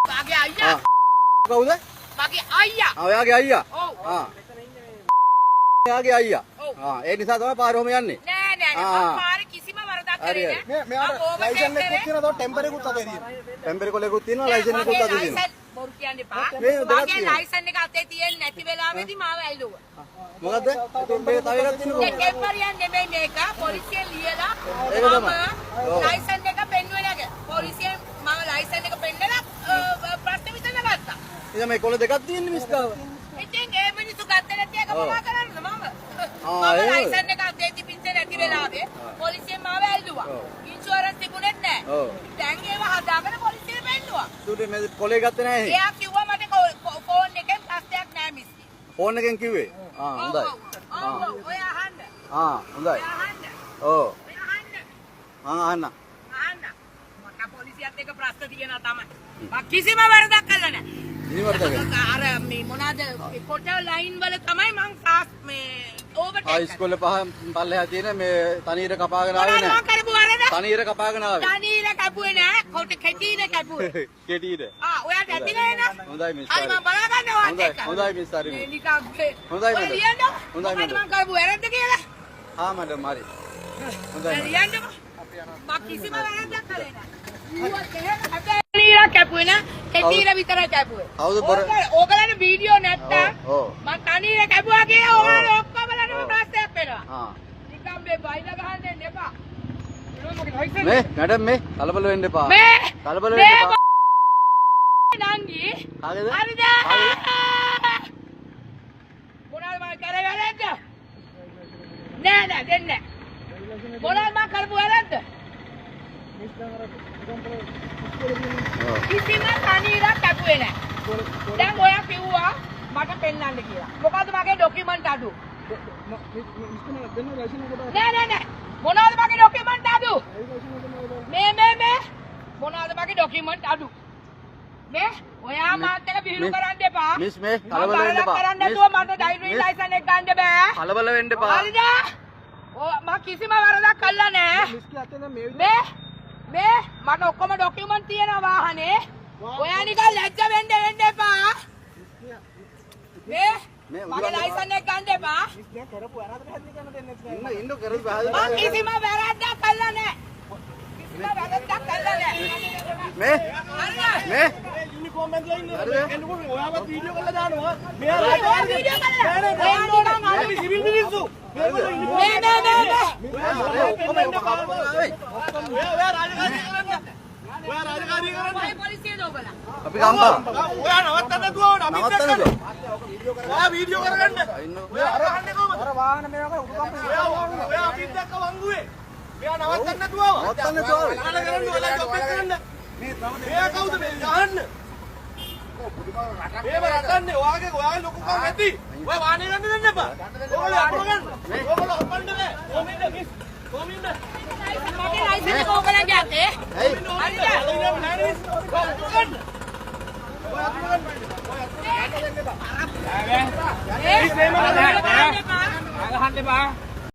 මගේ අයියා. ආ, කවුද? මගේ අයියා. ආ, ඔයාගේ අයියා. ඔව්. ආ, එයාගේ අයියා. ඔව්. ආ, ඒ නිසා තමයි පාර ඔහම යන්නේ. නෑ නෑ නෑ, ආ. මං පාරේ කිසිම වරදක් හරි, කරේ හරි. නෑ. මේ මෙයාට මං overtake licence කරේ. එකකුත් තියෙනවා, තව ටෙම්පර් එකකුත් අතේ තියෙනවා. ටෙම්පර් කොලේකුත් තියෙනවා, ලයිසන් එකකුත් මගේ අතේ තියෙනවා. ලයිසන්, බොරු කියන්න එපා. මේ දෙකක් මගේ තියෙනවා. ලයිසන් එක අතේ තියෙන්නේ නැති වෙලාවෙදි මාව ඇල්ලුවා. මොකද්ද? මේ තව එකක් තියෙනවා දැන් කොහොමද? ටෙම්පරියන් නෙමෙයි මේක, පොලිසියෙන් ලියලා. ඒක තමයි. මම ඔව්. ලයිසන් එක පෙන්නුවේ නැහැ. පොලිසියෙන් මම ලයිසන් එක පෙන්නලා ප්‍රශ්න විසඳගත්තා. ඉතින් මේ කොළ දෙකක් තියෙන්නේ මිස් ගාව. ඉතින් ඒ මිනිස්සු ගත්තේ නැති එක ඔව්. මොනා කරන්නද මම? ආ, මම එහෙමද? ලයිසන් එක අතේ තිබිච්ච නැති වෙලාවේ පොලිසියෙන් මාව ඇල්ලුවා. ඔව්. ඉන්ෂුරන්ස් තිබුණෙත් නැහැ. ඔව්. දැන් ඒව හදාගෙන පොලිසිය පෙන්නුවා. සූටේ මේ කොලේ ගත්තේ නැහැ එහෙ. එයා කිව්වා මට ෆෝන් එකෙන් ප්‍රශ්නයක් නෑ මිස් කියලා. ෆෝන් එකෙන් කිව්වේ. ආ, හොඳයි. ඔව් ඔව් ඔව්, ඔය අහන්න. ආ, හොඳයි. ඔය අහන්න. ඔව්. ඔය අහන්න. ආ, අහන්න. අහන්න. මට පොලිසියත් එක්ක ප්‍රශ්න තියෙනවා තමයි. මං කිසිම වරදක් කළා නෑ. කිසිම වරදක් නෑ. අර මේ මොනවාද, කොට ලයින් වල තමයි මං ෆාස්ට් මේ ආ, ඕවර්ටේක්. ඉස්කෝලේ පහ පල්ලෙහා තියෙන මේ තනි ඉර කපාගෙන ආවේ මොනවද මං නෑ. කරපු වරද? තනි ඉර කපාගෙන ආවේ. තනි ඉර කැපුවේ නෑ. කොට කෙටි ඉර කැපුවේ. කෙටි ඉර. ආ, ඔයාට ඇති නෑ නේද? හොඳයි මිස්. හරි, මං බලා ගන්නවා ඔයාත් හොඳයි එක්ක. හොඳයි මිස්, හරි. මේ නිකන් මේ හොඳයි ඔය මැඩම්. ලියන්න. හොඳයි මොකද්ද මැඩම්. මං කරපු වැරද්ද කියලා? ආ මැඩම්, හරි. හොඳයි දැන් මැඩම්. ලියන්නකෝ. මං කිසිම වැරද්දක් කරේ නෑ. ඌවත් එහෙම හැබැයි ඉරක් කැපුවේ නෑ. කෙටි ඉර විතරයි කැපුවේ. කවුද බොර- ඕගලන්ට වීඩියෝ නැත්තම් ඔව් ඔව්. මං තනි ඉර කැපුවා කියලා ඕගලන්ට ඔව්. ඔක්කොමලටම ඔව්. ප්‍රශ්නයක් වෙනවා. ආ. නිකන් මේ බයිලා ගහන්න එන්න එපා. මගේ ලයිසන් මේ මැඩම්, මේ කලබල වෙන්න එපා. මේ කලබල මේ වෙන්න එපා. නංගි. කාගේද? හරිද? මොනවද මං කරේ වැරද්ද? නෑ නෑ, දෙන්නේ නෑ. මොනවද මං කරපු වැරද්ද? ඔව්. කිසිම තනි ඉරක් කැපුවේ නෑ. දැන් ඔයා කිව්වා මට පෙන්වන්න කියලා. මොකද්ද මගේ ඩොකියුමන්ට් අඩු? නෑ නෑ නෑ. මොනවද මගේ ඩොකියුමන්ට් අඩු? මේ මේ මේ මොනවද මගේ ඩොකියුමන්ට් අඩු? මේ ඔයා මාත් එක්ක විහිළු කරන්න එපා. මිස්, මේ මං කලබල වෙන්න වරදක් එපා. කරන්න මිස්, නැතුව මට ඩ්‍රයිවිං මිස්, ලයිසන් එක ගන්න බෑ. කලබල වෙන්න එපා. හරිද? ඔව්, මං කිසිම වරදක් කළා නෑ. මේ මේ මට ඔක්කොම ඩොකියුමන්ට් තියෙනවා වාහනේ. ඔයා නිකන් ලැජ්ජ වෙන්න වෙන්න එපා. මේ මේ මගේ ලයිසන් එක ගන්න එපා. ඉන්න ඉන්න කරපු පැහැදිලි මං කිසිම වැරද්දක් කළා නෑ. කිසිම වැරද්දක් කළා නෑ. මේ හරිද? මේ යුනිෆෝම් ඇඳලා ඉන්නේ. හරිද? එන්නකො ඔයාවත් වීඩියෝ කරලා දානවා. මෙයා ඔයා වීඩියෝ කරලා. ඔයා නිකන් අර අපි සිවිල් මිනිස්සු. මේගොල්ලෝ යුනිෆෝම් මේ මේ මේ මේ අර ඔක්කොම එක කපාගෙන ආවේ. ඔයා ඔයා රාජකාරී කරන්න. ඔයා රාජකාරී කරන්න. ඔය පොලිසියද ඔයගොල්ලෝ? අපි ගම්පා. ඔයා නවත්තන්න නැතුව අපි නවත්තන්න නැතුව. ඔයා වීඩියෝ කරගන්න. ඉන්න. ඔයා අර ගහන්නේ කොහමද? අර වාහන මේවා උඩුකම්ප. ඔයා ඔයා අපිත් දැක්ක වංගුවේ. මෙයා නවත්තන්න නැතුව ආවා. නවත්තන්න නැතුව ආවේ. ඔයාලා කරන්න, ඔයාලා ජොබ් එක කරන්න. මෙයා කවුද මේ ගහන්න? මේව රටන්නේ ඔයාගේ ඔයාගේ ලොකුකම් ඇති. ඔය වාහනේ ගන්න දෙන්න එපා. ඔයගොල්ලෝ අකුර ගන්න. ඔයගොල්ලෝ හපන්න බෑ. කොහොම ඉන්න මිස්? කොහොම ඉන්න? මගේ ලයිසන් එක ඕගොල්ලන්ගේ අතේ. ඇයි? හරිද? නෑ මිස්. ඔය අකුර ගන්න. ඔය අකුර ගන්න. ඔය අකුර ගන්න. ඒ මිස්, එහෙම කරන්න එපා. ගහන්න එපා.